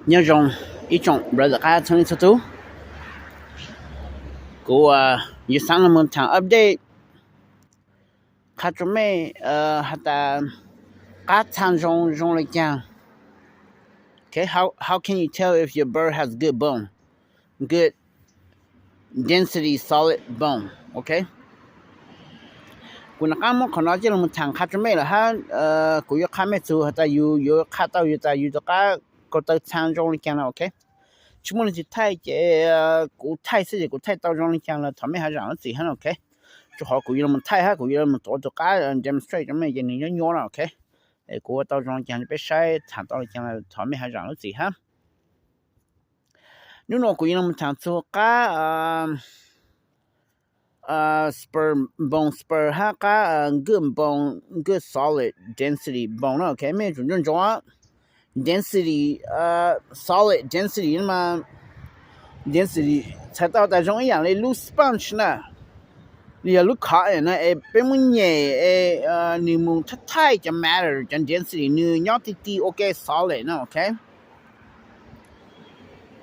Nyob zoo ib tsoom brother qab txhua leej txhua tus. Kuv yuav xaav los mus thaam update qha rua mej has tas qab txhaj zoo zoo le caag. Okay, how, how can you tell if your bird has good bone, good density, solid bone? Okay, kuv nov qab muab qhov no coj los thaam qha rua mej lawm hab, kuv yuav qha mej txug has tas yus yuav qha tau yus tas yus tus qab kaug taw txhaj zoo le caag no. Okay, tsi muaj leej twg thaij ces kuv thaij xwb ces kuv thaij tau zoo le caag los thov mej has zaam lub txim hab. Okay, rua qhov kuv yuav los thaij hab kuv yuav los tuav tus qab demonstrate rua mej ces nws nyuab nyuab no. Okay, es kuv ua tau zoo le caag rua peb saib, thaam tau le caag los thov mej has zaam lub txim hab. Nub nua kuv yuav los thaam txug qab spur, bone spur hab qab good bone, good solid density bone na. Okay, mej yuav tsum ntsoov ntsoov density, solid density mas density txhais tau tas zoo ib yaam le lub sponge na, yog lub cotton na, es peb muab nyem es nws mus thaij thaij cov matter, cov density nws nyob ti ti ua ke solid na. Okay,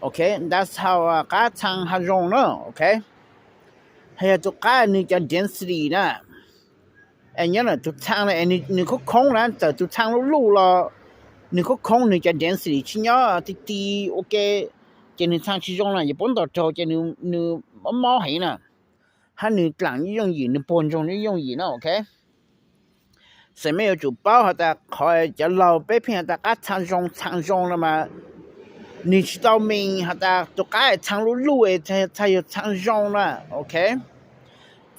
okay, that's how qab txhaj has zoo na. Okay, has yog tus qab nws cov density na, es nyob ntawm tus txhaj na, nws khoob khoob na, txawm tus txhaj luj luj los nws khoob khoob, nws cov density tsi nyob ti ti ua ke, ces nws txhaj tsi zoo na, ces puab ntaus raug ces nws mob mob heev na, hab nws dlaam yooj yim, nws puag ntsoog yooj yim na. Okay, xws mej yuav tsum paub has tas qhov cov laug peb pheej has tas qab txhaj zoo txhaj zoo no mas nws tsi tau mean has tas tus qab txhaj luj luj es txhaj yog txhaj zoo na. Okay,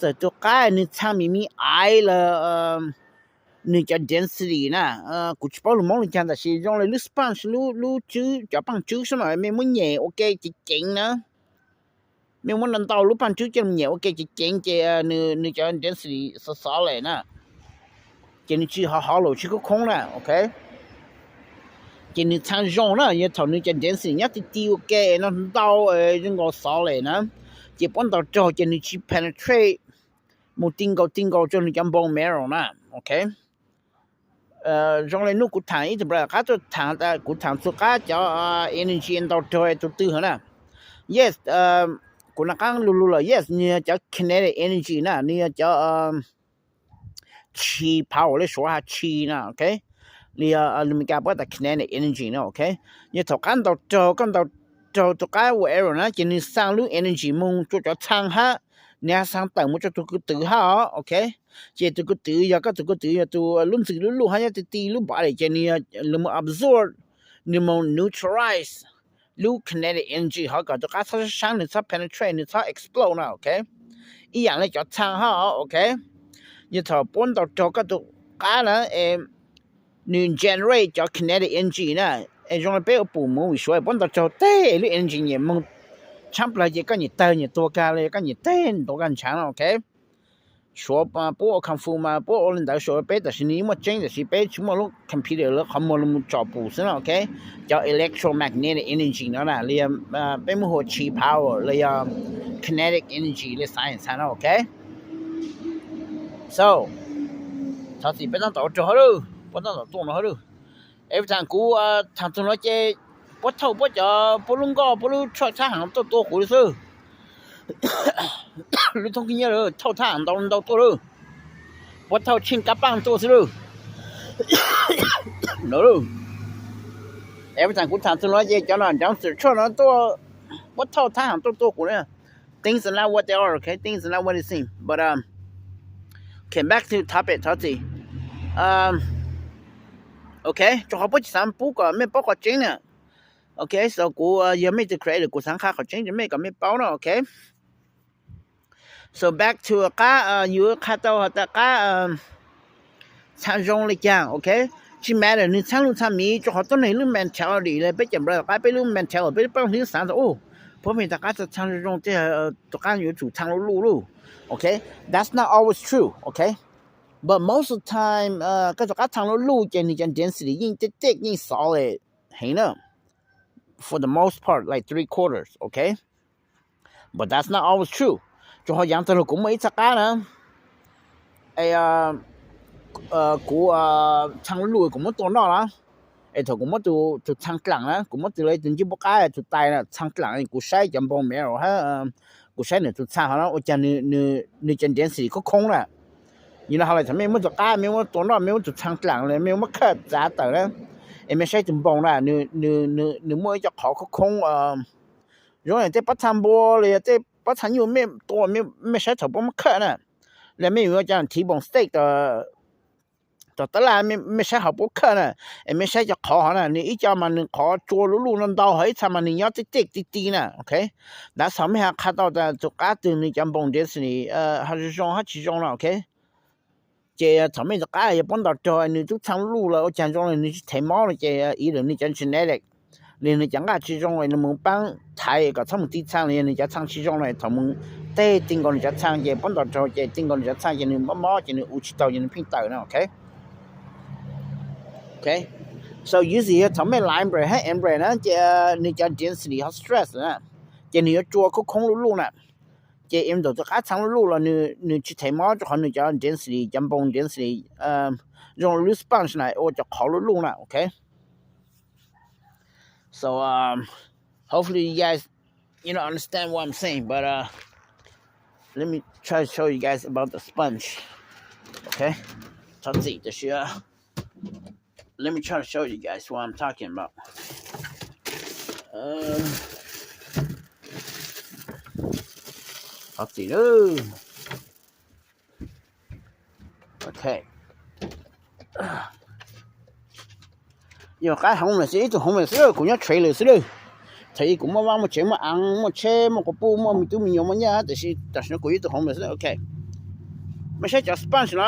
txawm tus qab nws txhaj me me aiv los nws cov density na, kuv tsi paub lus Moob le caag tab sis zoo le lub sponge, lub tswb, cov paaj tswb xwb mas mej muab nyem ua ke ceev ceev na, mej muab ntau ntau lub paaj tswb coj mus nyem ua ke ceev ceev ces nws cov density xov xov le na, ces nws tsi hov hov lawm tsi khoob khoob na. Okay, ces nws txhaj zoo na yog thaum nws cov density nyob ti ti ua ke no ntau zoo nkaus xov le na, ces puab ntaus raug ces nws tsi penetrate mus ti nkaus ti nkaus rua nws cov bone marrow na. Okay, zoo le nub kuv thaam ib tug brother qab tuaj thaam, kuv thaam txug qab cov energy ntaus raug tus twg hov na. Yes, kuv nov qab lug lug lawm, yes, nws yog cov kinetic energy na, nws yog cov chi power le Suav has chi na. Okay, li yog lus Meskas puab tas kinetic energy na. Okay, yog thaum qab ntaus raug, koj ntaus raug tus qab whatever na ces nws xaa lub energy moog rua cov txhaj hab, nws xaa tawm mus rua tus ko twv hab os. Okay, ces tus ko twv yog koj tus ko twv yog tus lub ntxwg lub luj hab nyob ti ti lub body ces nws yog lug moog absorb, nws moog neutralize lub kinetic energy hov kom tus qab txhob saab, nws txhob penetrate, nws txhob explode na. Okay, ib yaam le cov txhaj hab os. Okay, yog thaum puab ntaus raug koj tus qab na es nws generate cov kinetic energy na, es zoo le peb ua pum movie Suav puab ntaus raug teg lub energy nyem moog tshaab plawg ces koj nyem tawg nyem tuag kag le, koj nyem teg ntuav kag ntshav no. Okay, Suav puab ua kung fu mas puab ua le ntawd Suav le peb, tab sis nws yeej muaj tseeb tab sis peb tsi muaj lub computer lawv qhov muag lug moog tsom pum xwb na. Okay, cov electromagnetic energy no na, li yog peb muab hu ua chi power los yog kinetic energy le science no. Okay, so thov txim peb tab tom ua rag hab lawm, puab tab tom tuaj no hab lawm. Every time kuv thaam txug no ces puab thauj puab cov, puab lub nkoj, puab lub truck thab haam tuaj tua kuv le xwb. Lub thoob khib nyiab thauj thab haam ntau ntau tuaj lawm. Puab thauj tsheej kab paaj tuaj xwb lawm. Every time kuv thaam txug no ces cov no nrov xwm tshuaj no tuaj, puab thauj thab haam tuaj tua kuv na. Things are not what they are, okay? Things are not what they seem. But um, okay, back to topic, thov txim. Um, okay, rua qhov puab tsi xaav pub kom mej paub qhov tseeb na. Okay, so kuv yog mej tug creator, kuv xaav qha qhov tseeb rua mej kom mej paub na. Okay, so back to qab, yus qha tau has tas qab txhaj zoo le caag. Okay, tsi matter nws txhaaj luj txhaaj miv, rua qhov tuab neeg lub mentality le peb cov brother qab peb lub mentality, peb lub paab hlwb xaav tas u, puab pheej tas qab txhaj zoo zoo tej, tus qab yuav tsum txhaaj luj luj lauj. Okay, that's not always true. Okay, but most of the time koj tus qab txhaaj luj luj ces nws cov density yeej tej tej yeej solid heev na, for the most part, like three quarters. Okay, but that's not always true. Rua qhov yaav tag lug kuv muaj ib txhab qab na, kuv txhaaj luj luj kuv muab tua noj na, Es thaum kuv muab tus txhaa dlaim na, kuv muab tus lawv tus ncej puab qab tus tais na txhaa dlaim, kuv saib cov bone marrow hab, kuv saib nws tus txhaa hov na ua caag nws cov density khoob khoob na. Yog le hov thaum mej muab tus qab, mej muab tua noj, mej muab tus txhaa dlaim los mej muab cut txav tawm na, es mej saib tus bone na, nws muaj ib co qhov khoob khoob, zoo li tej pob txha npua los yog tej pob txha nyuj mej tua, mej saib thaum puab muab cut na, los mej yuav ua cov T-bone steak tom tab laj, mej saib hov puab cut na, es mej saib cov qhov hov na, nws ib co mas nws qhov tsua luj luj ntau ntau, ho ib txha mas nws nyob tej tej ti ti na, ok. That's how mej ho qha tau tas tus qab twg nws cov bone density ho zoo zoo hab tsis zoo no, ok. Ces thaum mej tus qab yog puab ntaus raug nws tub txhaa luj luj los ua caag zoo le nws tsis thev mob no ces ib lwm nws cov genetic, nws cov nqaj tsis zoo es nws mus paab thaiv kom txhob mus ti txhaa los yog nws cov txhaa tsis zoo no thaum mus tej ti nkaus nws cov txhaa ces puab ntaus raug ces ti nkaus nws cov txhaa ces nws mob mob ces nws ua tsis tau ces nws pheej tawm no, ok. Ok, so usually yog thaum mej Lyme barre hab Embry na ces nws cov density ho stress na, ces nws yuav tsua khoob khoob luj luj na. Ces even though tus qab txhaa luj luj los nws tsis thev mob rau qhov nws cov density, cov bone density zoo lub sponge na ua cov qhov luj luj na, ok. So hopefully you guys, you know, understand what I'm saying, but uh, let me try to show you guys about the sponge. Ok, thov txim tam sim. Let me try to show you guys what I'm talking about. Um, thov txim. Ok, yog qab homeless, ib tug homeless xwb, kuv nyob trailer xwb lawm. Thaum ub kuv muaj vaj muaj tsev, muaj aav, muaj tsheb, muaj quas puj, muaj me tub me nyuam, muaj nyaj, tiam sis tam sim no kuv yog ib tug homeless xwb, ok. Mej saib cov sponge no,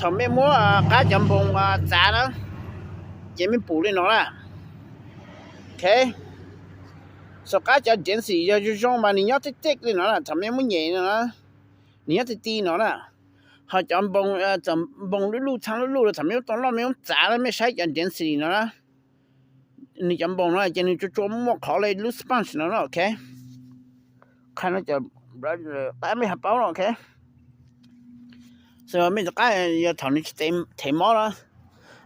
thaum mej muab qab cov npoo txav na, ces mej pum li no na. Ok, so qab cov density yog zoo zoo mas nws nyob tej tej li no na, thaum mej muab nyem no na, nws nyob ti ti no na. Ho cov npoo, npoo luj luj, txhaa luj luj los thaum mej muab tua noj, mej muab txav na, mej saib cov density no na, nws cov npoo no ces nws tsuas tsuas muaj qhov li lub sponge no na, ok. Qha no cov qab mej ho paub no, ok. So mej tus qab yog thaum nws tsis thev mob na,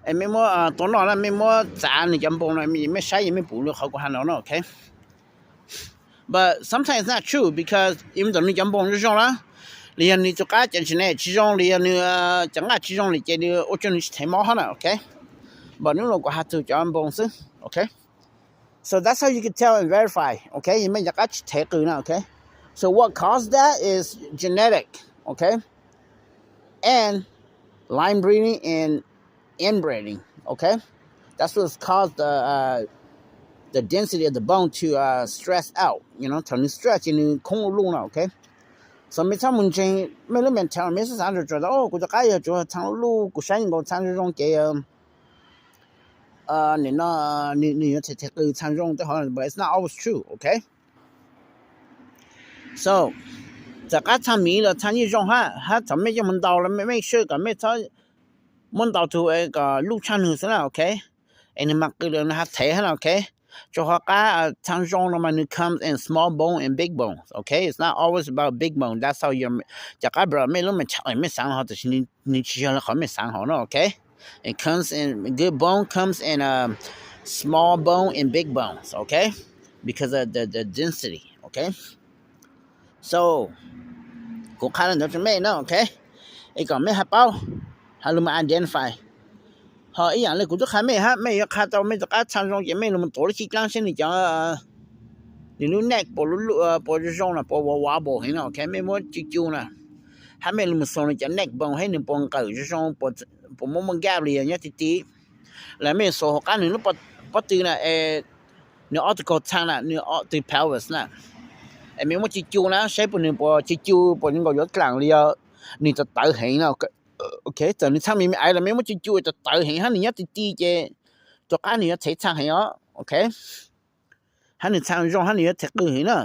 es mej muab tua noj na, mej muab txav nws cov npoo no, mej saib yog mej pum li qhov kuv has no no, ok. But sometimes it's not true because even though nws cov npoo zoo zoo na, li yog nws tus qab cov genetic tsis zoo, li yog nws cov nqaj tsis zoo li ces nws ua rua nws tsis thev mob hab na, ok. But nub no kuv has txug cov npoo xwb, ok. So that's how you can tell and verify, ok, yog mej cov qab tsis thev qws na, ok. So what caused that is genetic, ok, and Lyme breeding and inbreeding, okay? That's what cause the uh, the density of the bone to uh, stress out. You know, thaum nws stress ces nws khoob luj luj no, okay? So mej txhob mus ntseeg mej lub mentality, mej xav xav tsuas tsuas tas kuv tus qab yog tsuas txhaa luj luj, kuv saib nkaus txhaa zoo zoo ces nim no nws yuav thev qws txhaa zoo tej hov, but it's not always true, okay? So txawm qab txhaa miv los txhaa yeej zoo hab, hab thaum mej coj mus ntaus los mej make sure kom mej txhob muab ntaus tug kom luj tshaj nws xwb na, okay? Es nws mas qw los nws ho thev hab na, okay? Rua qhov qab txhaa zoo no mas nws comes in small bone and big bones, okay? It's not always about big bone. That's how your, cov qab bro mej lub mentality, mej xaav hov, tab sis nws tsis yog li qhov mej xaav hov no, okay? It comes in, good bone comes in a small bone and big bones, okay? Because of the, the density, okay? So kuv qha li ntawd rua mej no, okay? Es kom mej ho paub, ho lug mas identify. Ho ib yaam le kuv tub qha mej hab, mej yuav qha tau mej tus qab txhaa zoo ces mej lug mus tuav lub cib dlaab seb nws cov, nws lub neck puas, puas zoo zoo na, puas wobble heev no, okay? Mej muab cu cu na, hab mej lug mus xuas nws cov neck bone seb nws puas nqawm zoo zoo, puas muaj muaj gap li yog nyob ti ti. Los mej xuas hauv qab nws lub pob tw na, nws ob tug kaug txhaa na, nws ob tug pelvis na, es mej muab cu cu na seb puas nws puas cu cu puas nkaus yuav dlaam li yog nws tawv tawv heev na, okay? Txawm nws txhaa me me aiv los mej muab cu cu tawv tawv heev hab nws nyob ti ti ces tus qab nws yuav thev txhaa heev os, okay? Hab nws txhaa zoo hab nws yuav thev qw heev na.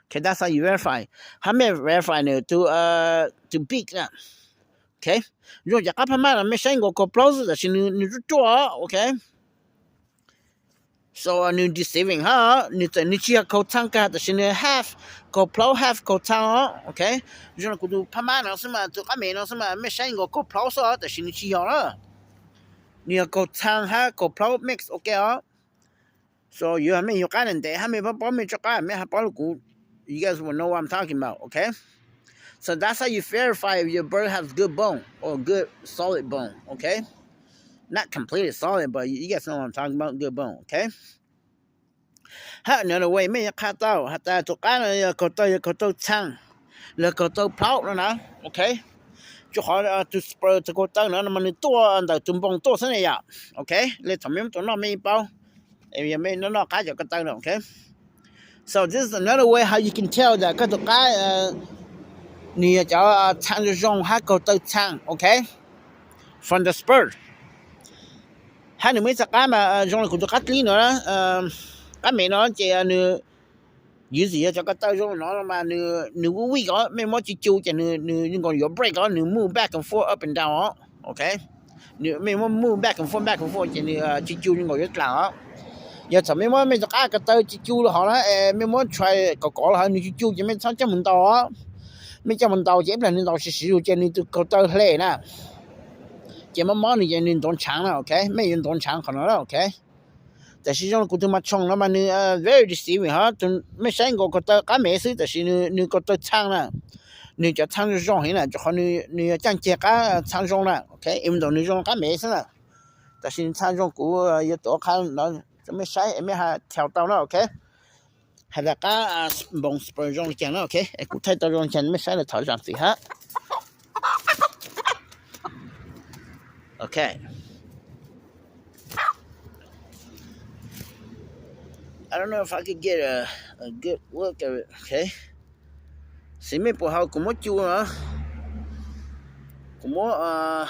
Okay, that's how you verify. Hab mej verify nws tus, tus beak na. Okay, zoo cov qab phab mab no mej saib nkaus kaug plaub xwb tab sis nws ruaj ruaj, okay? So nws deceiving hab, nws txawm nws tsis yog kaug txhaa kag tab sis nws half kaug plaub half kaug txhaa os, okay? Zoo li kuv tus phab mab no xwb mas, tus qab me no xwb mas mej saib nkaus kaug plaub xwb os tab sis nws tsis yog na. Nws yog kaug txhaa hab kaug plaub mix, ok os. So yog mej yug qab ntev ntev hab mej paub paub mej tsob qab mej ho paub lug kuv, you guys will know what I'm talking about, okay? So that's how you verify if your bird has good bone or good solid bone, okay? Not completely solid, but you guys know what I'm talking about, good bone, okay? Hab another way mej yuav qha tau has tas tug qab no yog kaug taw, yog kaug taw txhaa los kaug taw plaub no na, ok. Rua qhov tug spur tug kaug taw no mas nws tuaj ntawm tug npoo tuaj xwb ne yom, ok. Le thaum mej muab tau noj mej yeej paub, yog mej noj noj qab cov kaug taw no, ok. So this is another way how you can tell that koj tug qab nws yog cov txhaa zoo zoo hab kaug taw txhaa, ok, from the spur. Hab nws muaj ib txha qab mas zoo li kuv tug qab dlib no, qab mev no ces nws yuav txwm yog cov kaug taw zoo no mas nws weak weak os, mej muab cu cu ces nws nkaus yuav break os, nws move back and forth, up and down os, ok. Nws mej muab move back and forth, back and forth ces nws cu cu nkaus yuav dlaag os. Yog thaum mej muab mej tug qab kaug taw cu cu los hov na, mej muab try kov kov los hov nws cu cu ces mej txhob coj mus ntaus os. Mej coj mus ntaus ces ib plag nws ntaus siv siv zug ces nws tug kaug taw hle na, ces mob mob nws ces nws ntov ntshaav na, ok. Mej yuav ntov ntshaav qhov no na, ok. Tam sim zoo li kuv tug mas tshooj no mas nws very deceiving hov, mej saib nkaus kaug taw qab mev xwb tam sim nws kaug taw txhaa na, nws cov txhaa zoo zoo heev na, rua qhov nws yog caaj ceg qab txhaa zoo na, ok, even though nws zoo qab mev xwb na. Tam sim nws txhaa zoo, kuv yuav tuav qha no rua mej saib es mej ho thaus tau na, ok. Has tas qab npoo spur zoo li caag na, ok, es kuv thaij tau zoo li caag mej saib lawm thaum zaam txim hab. Ok. I don't know if I could get a, a good look at it, ok. Xib mej puas hau kuv muab cu no, kuv muab,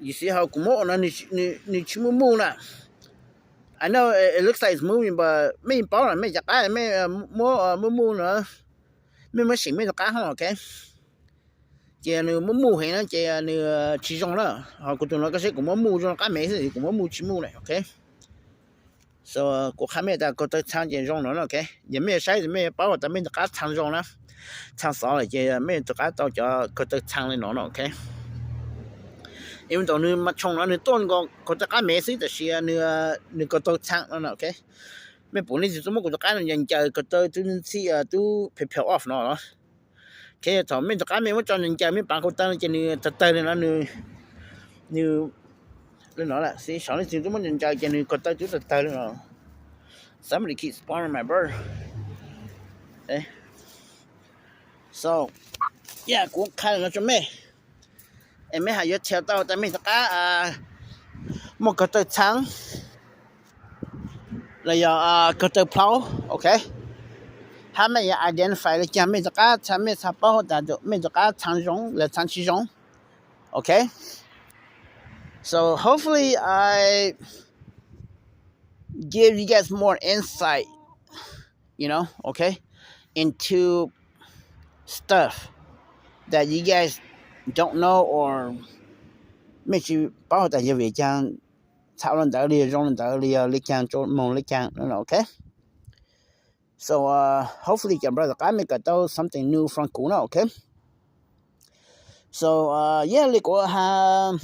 yus xib hau kuv muab ua no nws tsis muaj movement na. I know it looks like it's moving, but mej paub na, mej cov qab mej muab movement na, mej muab sim mej tug qab hab, ok. Ces nws muaj movement heev na ces nws tsis zoo na. Ho kuv tug no koj saib kuv muab movement zoo qab mev xwb, kuv muab movement tsis movement na, ok. So kuv qha mej tas kaug taw txhaa ces zoo no na, ok. Yog mej saib mej paub tas mej tug qab txhaa zoo na, txhaa xov lawm ces mej tug qab tau cov kaug taw txhaa li no na, ok. Even though nws mas tshooj no nws tuaj nkaus kaug taw qab mev xwb tam sis nws kaug taw txhaa no na, ok. Mej pum leej twg tub muab kuv tug qab no ncaws ncaws kaug taw tub txhij tub phev phev off no los. Ok, thaum mej tug qab mej muab tso ncaws ncaws mej paav kaug taw no ces nws tawg tawg li no, nws li no lawm xwb. Saum leej twg tub muab ncaws ncaws ces nws kaug taw tub tawg tawg li no. Somebody keep spawning my bird. So yeah, kuv qha li no rua mej es mej has yuav thaus tau tas mej tug qab muaj kaug taw txhaa los yog kaug taw plaub, ok. Hab mej yuav identify li caag mej tug qab txhaa, mej txhaj paub tas mej tug qab txhaa zoo los txhaa tsis zoo, ok. So hopefully I give you guys more insight, you know, okay, into stuff that you guys don't know or mej tsis paub tas yog vim caag txhaj ua li ntawd li, zoo li ntawd li, yog li caag, moog li caag, ok. So hopefully cov brother qab mej kawm tau something new from kuv na, ok. So yeah, li kuv has,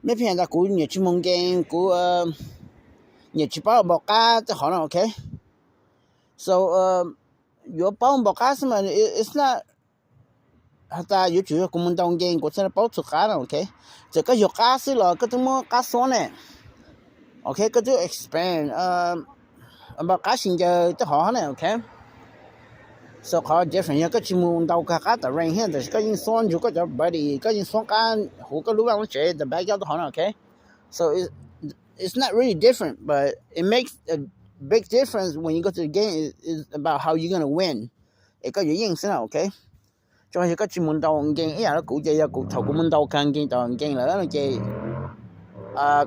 mej pheej has tas kuv nyiam tsis moog game, kuv nyiam tsis paub npaum qab tej qhov no, ok. So yuav paub npaum qab xwb mas it's not has tas yuav tsum yog kuv moog ntaus game kuv thiaj paub txug qab na, ok. Txawm koj yug qab xwb los koj twb muab qab xuab ne, ok, koj twb experience npaum qab sib ncaws tej qhov ne, ok. So qhov different yog koj tsis moog ntaus kag qab tom range thiab, tab sis koj yeej xuab nrug koj cov buddy, koj yeej xuab qab huv koj lub vaj lub tsev, the backyard tej qhov no, ok. So it's not really different, but it makes a big difference when you go to the game. It's about how you gonna win, es koj yuav yeej xwb na, ok. Tsuas yog koj tsis moog ntaus game ib yam li kuv, ces yog kuv thaum kuv moog ntaus kag game tom game lawm no ces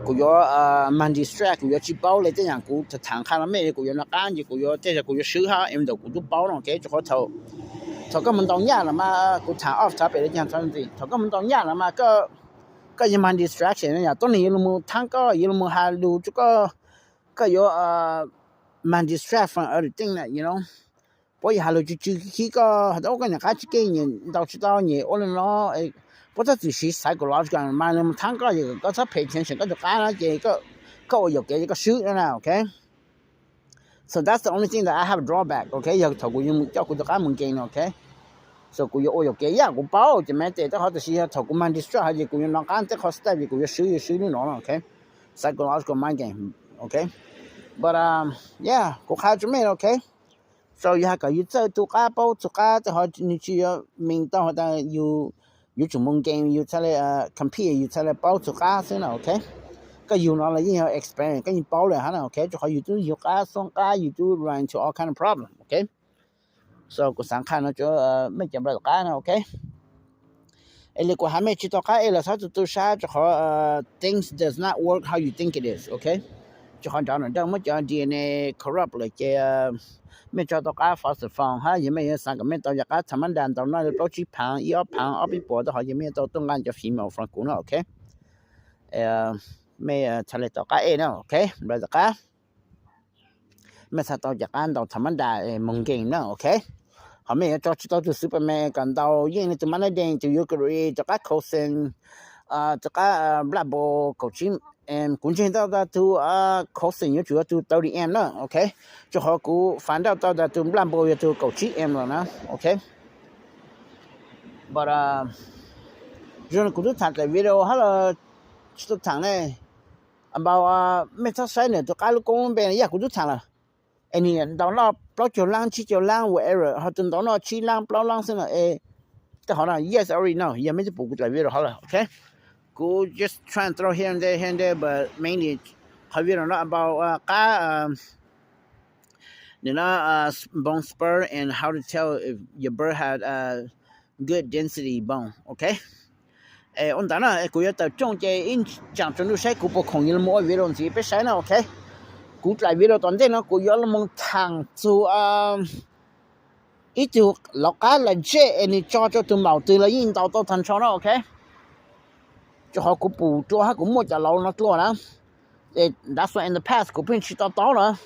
kuv yuav mag distract, kuv yuav tsis paub li tej yam kuv tham qha no mej, kuv yuav nov qab ces kuv yuav tej zag kuv yuav swb hab, even though kuv twb paub no, ok. Rua qhov thaum koj moog ntaus nyaj los mas kuv tham off topic li caag, thaum koj moog ntaus nyaj los mas koj yog mag distraction no yom, tuab neeg yuav lug moog thaab koj, yuav lug moog has lug rua koj, koj yuav mag distract from other thing na, you know. Puab yuav has lug tsw tsw khib koj has tas ua koj nyam qab tsis keej, nyam ntaus tsis tau, nyam ua li no, puab Koj txhob txwm siv psychological mind mus thab koj, koj txhob pay attention koj tus qab no ces koj ua yuam kev ces koj swb no na, ok. So that's the only thing that I have a drawback, ok, yog thaum kuv yuav coj kuv tus qab mus game no, ok. So kuv yuav ua yuam kev, yam kuv paub ces me tes tej qhov, tab sis yog thaum kuv mind distract ces kuv yuav hnov qab tej qhov step ces kuv yuav swb, yuav swb lub no no, ok. Psychological mind game, ok. But yeah, kuv qha tso mej, ok. So yog hais kom yus txawj tus qab, paub tus qab, tej qhov nws tsis yog main tau has tas yus yuav tsum mus game yus txhaj le compete, yus txhaj le paub tus qab xwb na, ok. Koj yug no los yeej yog experience, koj yeej paub lawm hab na, ok. Rau qhov yus twb yug qab, xoob qab, yus twb run into all kind of problem, ok. So kuv xaav qha no rau mej cov npla tom qab no, ok. Es li kuv has, mej tsis tau qab ej los txhob tu tu sab, rau qhov things does not work how you think it is, ok. Rau qhov nrad no muab cov D N A corrupt lawm ces mej tso tau qab foster form hab yog mej yuav xaav kom mej tau cov qab tha mab nra ntau no li plaub tsib phaav, ib ob phaav, ob peb puas, tej qhov ces mej yuav tau tuaj nqa cov female from kuv no, ok. Mej txhaj le tau qab ej na, ok, npla tom qab. Mej txhaj tau cov qab ntau tha mab nra mus game na, ok. Ho mej yuav tso tsis tau tus Superman kom ntau, yeej li tus Manadees, tus Yukari, tus qab Coulson, tus qab Blood Bowl kaum tsib, kuv ntseeg tau tas tus Coulson yuav tsum yog tus thirty M na, ok. Rau qhov kuv find out tau tas tus Blood Bowl yog tus kaum tsib M los na, ok. But zoo li kuv twb tham daim video hab los tsis tau tham ne, about mej txhob saib nam tus qab lub koob lub npe, yam kuv twb tham lawm. Es nws ntau noj plaub caug lab, tsib caug lab, whatever, ho tus ntau noj tsib lab plaub lab xwb na. Tej qhov no, yes, already know, yog mej twb pum kuv daim video hab lawm, ok. Kuv just trying to throw here and there, here and there, but mainly qhov video no about qab, nws no, bone spur and how to tell if your bird had good density bone, ok. Ua ntawd na, kuv yuav tawm rooj ces ib tsam tsaus ntuj saib kuv puas khoom yuav los ua video ntxiv peb saib na, ok. Kuv daim video tom ntej no kuv yuav los tham txug ib tug lauv qab laj zej es nws tso rau tus maum twg los yeej ntaus tau tag nrho na, ok. Rau qhov kuv pum dlua hab kuv muaj cov lauv no dlua na. Dav xua in the past kuv pheej tsis to taub na.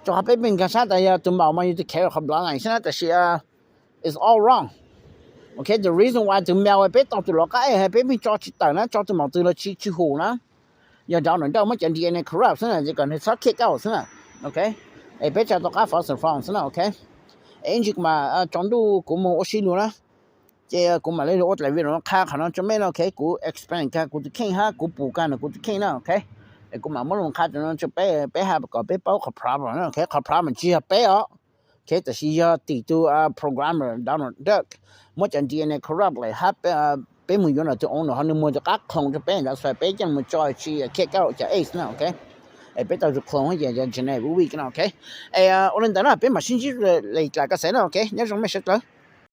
Rau qhov peb pheej nkag sab tas yog tus maum mas yog tus carry qhov bloodline xwb na, tab sis it's all wrong. Ok, the reason why tus male peb tau tus lauv qab ej peb pheej tso tsis tawm na, tso tus maum twg los tsis, tsis hum na. Yog nrad nam nrauj muab cov D N A corrupt xwb na, ces kom nws txhob kick out xwb na, ok. Es peb tso tau qab foster form xwb na, ok. Es ib ntsis kuv mam tsaus ntuj kuv mus ua si lug na, ces kuv mam li lug ua daim video no qha qhov no rau mej no, ok. Kuv explain kag kuv tus kheej hab kuv pum kag ntawm kuv tus kheej na, ok. Es kuv mam muab lug qha rau no rau peb, peb hab kom peb paub qhov problem na, ok. Qhov problem tsis yog peb os, ok, tab sis yog tim tus programmer Donald Duck muab cov D N A corrupt lawm hab peb mus yuav ntawm tus owner ho nws muag tus qab clone rau peb, that's why peb coj mus tso tsis kick out cov eggs na, ok. Es peb tau tus clone ces cov genetic weak na, ok. Es ua li ntawd na, peb mam sib ntsib li dlais kaj xev na, ok. Nyob zoo mej sawv dlawg.